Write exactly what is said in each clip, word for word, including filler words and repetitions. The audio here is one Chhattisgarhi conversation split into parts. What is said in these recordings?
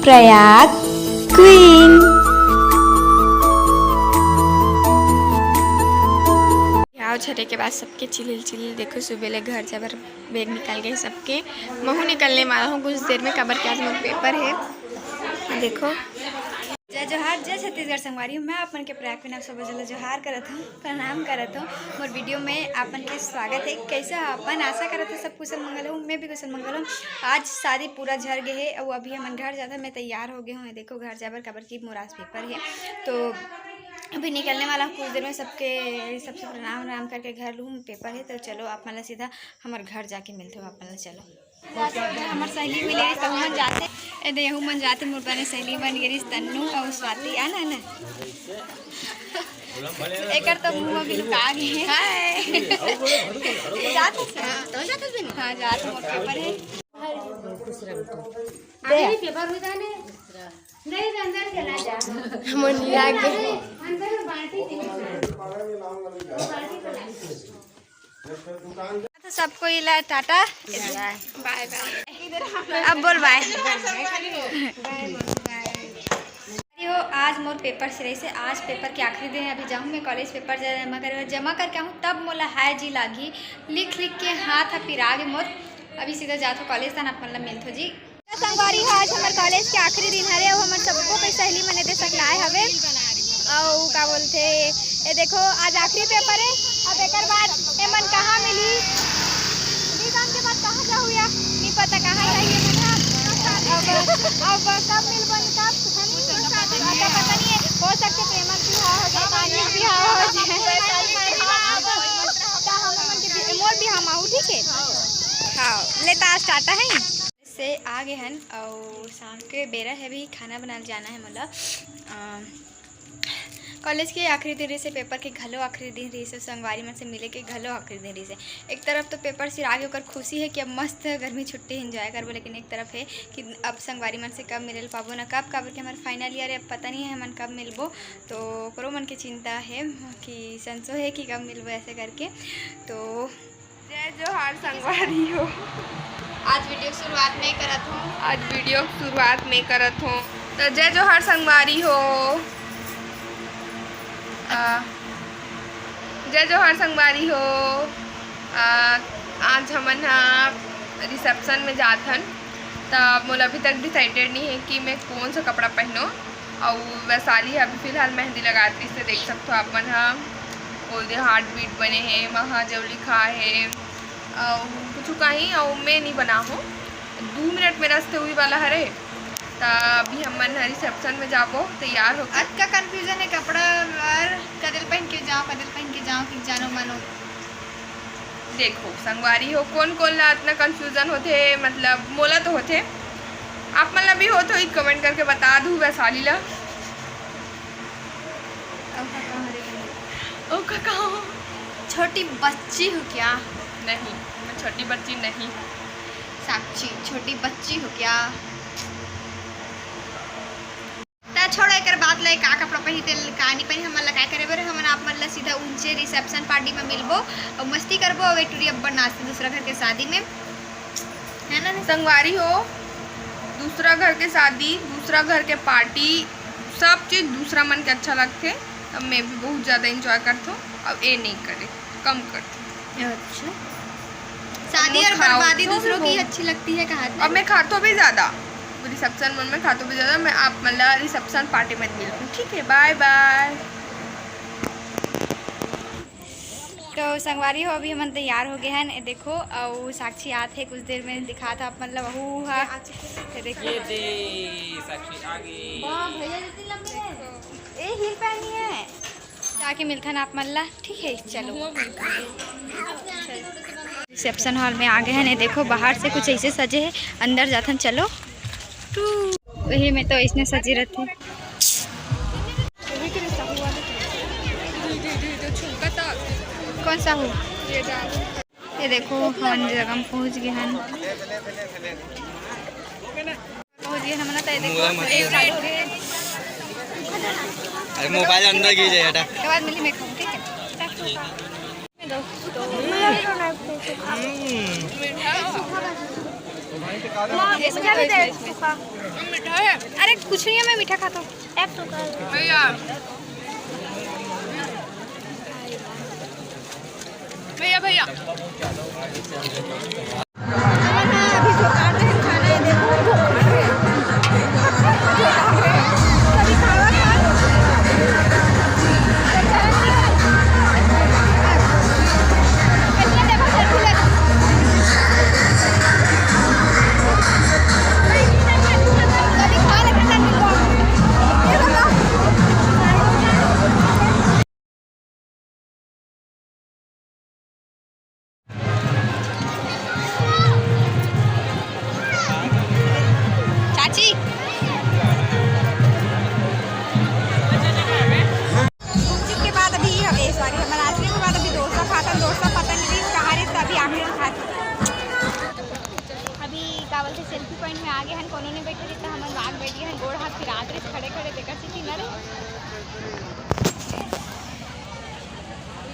प्रयाग क्वीन। बिहाव झरे के बाद सबके चिल्हिल चिल्हिल, देखो सुबह ले घर जाबर बैग निकल गए सबके। महू निकलने वाला हूँ कुछ देर में, काबर के आज मोर पेपर है। देखो, जय जोहार, जय छत्तीसगढ़ संगवारी हो। मैं अपन के प्रयाग क्वीन आप सब ला जोहार करत हूँ, प्रणाम करत हूँ। मोर वीडियो में आपन के स्वागत है। कैसे हो अपन? आशा करत हूँ सब कुशल मंगल हो। मैं भी कुशल मंगल हूँ। आज शादी पूरा झर गए है, अउ अभी हमन घर जाथन। मैं तैयार हो गए हूँ, देखो घर जाबर, काबर की मोर आज पेपर है। तो अभी निकलने वाला हूँ कुछ देर में। सबके, सबसे प्रणाम वणाम करके घर लूँ, पेपर है। तो चलो आप मन ला सीधा हमर घर जाके मिलते हो, आप मन ला चलो। हमर सहेली मिले रहिस, तहू मन जाते। ए दे, यहू मन जाते, मोर बने सहेली बन गे रहिस, तन्नू अउ स्वाति। आ ना, आ ना। एकर तो मुंह भी लुका गे हे। हाय। जात हस? हाँ, तो जात हस बिन? हाँ, जात मोर पेपर है। अरे, पेपर हुई था ने? नहीं, अंदर चला जा। मन लाग गे। अंदर में बाल्टी थी। बाल्टी तो लाई। तो सबको इला टाटा, बाय बाय। अब बोल बाय। अरे हो, आज मोर पेपर सिराइस हे, आज पेपर के आखिरी दिन हे। अभी जाहूँ मैं कॉलेज पेपर जमा करे बर, जमा करके आहूँ तब मोला हाय जी लागही, लिख लिख के हाथ ह पिरा गे मोर। अभी सीधा जाथो कॉलेज, तहन आप मन ला मिलथो जी। संगवारी हो, आज हमर कॉलेज के आखिरी दिन हरे, अउ हमर सबको कोई सहेली मन एदे सकलाए हवे। अउ का बोलथे, ए देखो, आज आखिरी पेपर हे। अब एकर बाद एमन कहाँ मिली, निदान के बाद कहाँ जाहू या, नहीं पता कहाँ जाही एमन ह। अब, अब कब मिलबन, कब, हनी? पता नहीं है। हो सकथे प्रेमक बिहाव हो जाए, तानिक बिहाव हो जाए। त हम मन के बि-, मोर बिहाव म आहू, ठीक है? हाँ, ले त आज टाटा है। से आ गे हन अउ शाम के बेरा हे, अभी खाना बनाए जाना हे मोला। अ, कॉलेज के आखिरी दिन रहिसे, पेपर के घलो आखिरी दिन रहिसे, संगवारी मन से मिले के घलो आखिरी दिन रहिसे। एक तरफ तो पेपर सिरा गे, ओकर खुशी हे कि अब मस्त गर्मी छुट्टी enjoy करबो, लेकिन एक तरफ हे कि अब संगवारी मन से कब मिले ल पाबो ना कब, काबर कि हमर final year हे, अब पता नहीं हे हमन कब मिलबो। तो ओकरो मन के चिंता हे कि संसो हे कि कब मिलबो ऐसे करके। तो जय जोहार संगवारी हो। आज वीडियो के शुरुआत मैं करत हूँ। आज वीडियो के शुरुआत मैं करत हूँ। तो जय जोहार संगवारी हो। आ, जय जोहार संगवारी हो। आ, आज हमन ह reception में जात हन। त मोला अभी तक decided नहीं है कि मैं कौन सा कपड़ा पहनों। अउ वैशाली ह अभी फिलहाल मेहंदी लगात रहिस, देख सकथो आप मन ह। ओदे heart beat बने हे, महादेव लिखा हे, अउ कुछु कहीं, अउ मैं नहीं बना हूँ। दू मिनट में रस्ते हुई वाला हरे, त अभी हमन ह reception में जाबो, तैयार होके। अतका confusion हे कपड़ा बर, कदेल पहन के जाओ, कदेल पहन के जाओ, कि जानो मानो। देखो संगवारी हो, कोन कोन ला अतना confusion होथे, मतलब मोला तो होथे, आप मन ला भी होत होही, comment करके बता दू वैशाली ला। ओ का कहो? छोटी बच्ची हो क्या? नहीं, मैं छोटी बच्ची नहीं। साक्षी, छोटी बच्ची हो क्या? त छोड़ो एकर बात ला, का कपड़ा पहिरी ते का नहीं पहिरी, हमन ला काय करे बर, हमन आप मन ला सीधा ऊंचे reception party में मिलबो अउ मस्ती करबो अउ ए टुरी अब्बड़ नाचते दूसरा घर के शादी में, है ना रे? संगवारी हो, दूसरा घर के शादी, दूसरा घर के party, सब चीज दूसरा मन के अच्छा लगथे। अब मैं भी बहुत ज्यादा enjoy करथो, अब ए नहीं करे, कम करथो। अच्छा, शादी और बर्बादी दूसरों की अच्छी लगती है कहा। अब मैं खातो भी ज्यादा, reception मन में खातो भी ज्यादा। मैं आप मन ला reception party में मिलूँ, ठीक है, bye bye। तो संगवारी हो, अभी हमन तैयार हो गए हन, ए देखो, अउ साक्षी आत हे, कुछ देर में दिखात हे आप मन ला, वहू हा। ये देखो, ये दे, साक्षी आ गई। वाह, भैया जितनी लंबी है। ए हील पहनी है। जाके मिलथन आप मन ला, ठीक है, चलो। Reception hall में आ गए हैं, ये देखो बाहर से कुछ ऐसे सजे है, अंदर जाथन, चलो। टू, वही में तो ऐसने सजे रहते। कौन सा हो? ये देखो, हमन जगह में पहुंच गए हन। पहुंच गए हमन, तो ये देखो। अरे, मोबाइल अंदर गिर जाए, हटा। के बाद मिली मैं खाऊं, ठीक है? दो, दो। मीठा भी दे, सूखा। मीठा है। अरे कुछ नहीं है, मैं मीठा खाता हूँ। भैया, भैया, भैया। चाची, गुपचुप के बाद अभी, ए, सॉरी, हमर आइसक्रीम के बाद अभी डोसा खाथन। डोसा पता नहीं कहाँ रहिस, अभी आखिरी में खाथन। अभी का बोलथे, सेल्फी पॉइंट में आ गए हन, कोनो नहीं बैठे रहिस त हमन आगे बैठ गए हन। गोड़ हाथ पिरात रहिस खड़े खड़े, देखा सीखी ना रे।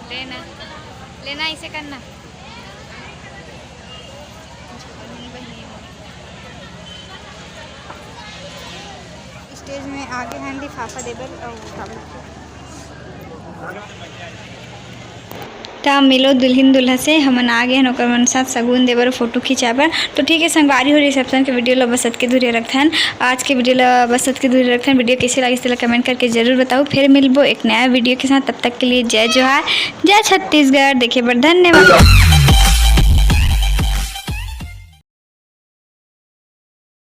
लेना, लेना, इसे करना। स्टेज में आगे हैं लिफाफा देबर अउ का बोलथे। त मिलो दुल्हिन दूल्हा से, हमन आ गए हन ओकर मन साथ सगुन देबर, फोटो खिंचाए बर। तो ठीक है संगवारी हो, रिसेप्शन के वीडियो ला बस अतके दूर रखथन। आज के वीडियो ला बस अतके दूर रखथन। वीडियो कैसे लागिस तेला कमेंट करके जरूर बताओ। फिर मिलबो एक नया वीडियो के साथ, तब तक के लिए जय जोहार, जय छत्तीसगढ़। देखे बर धन्यवाद।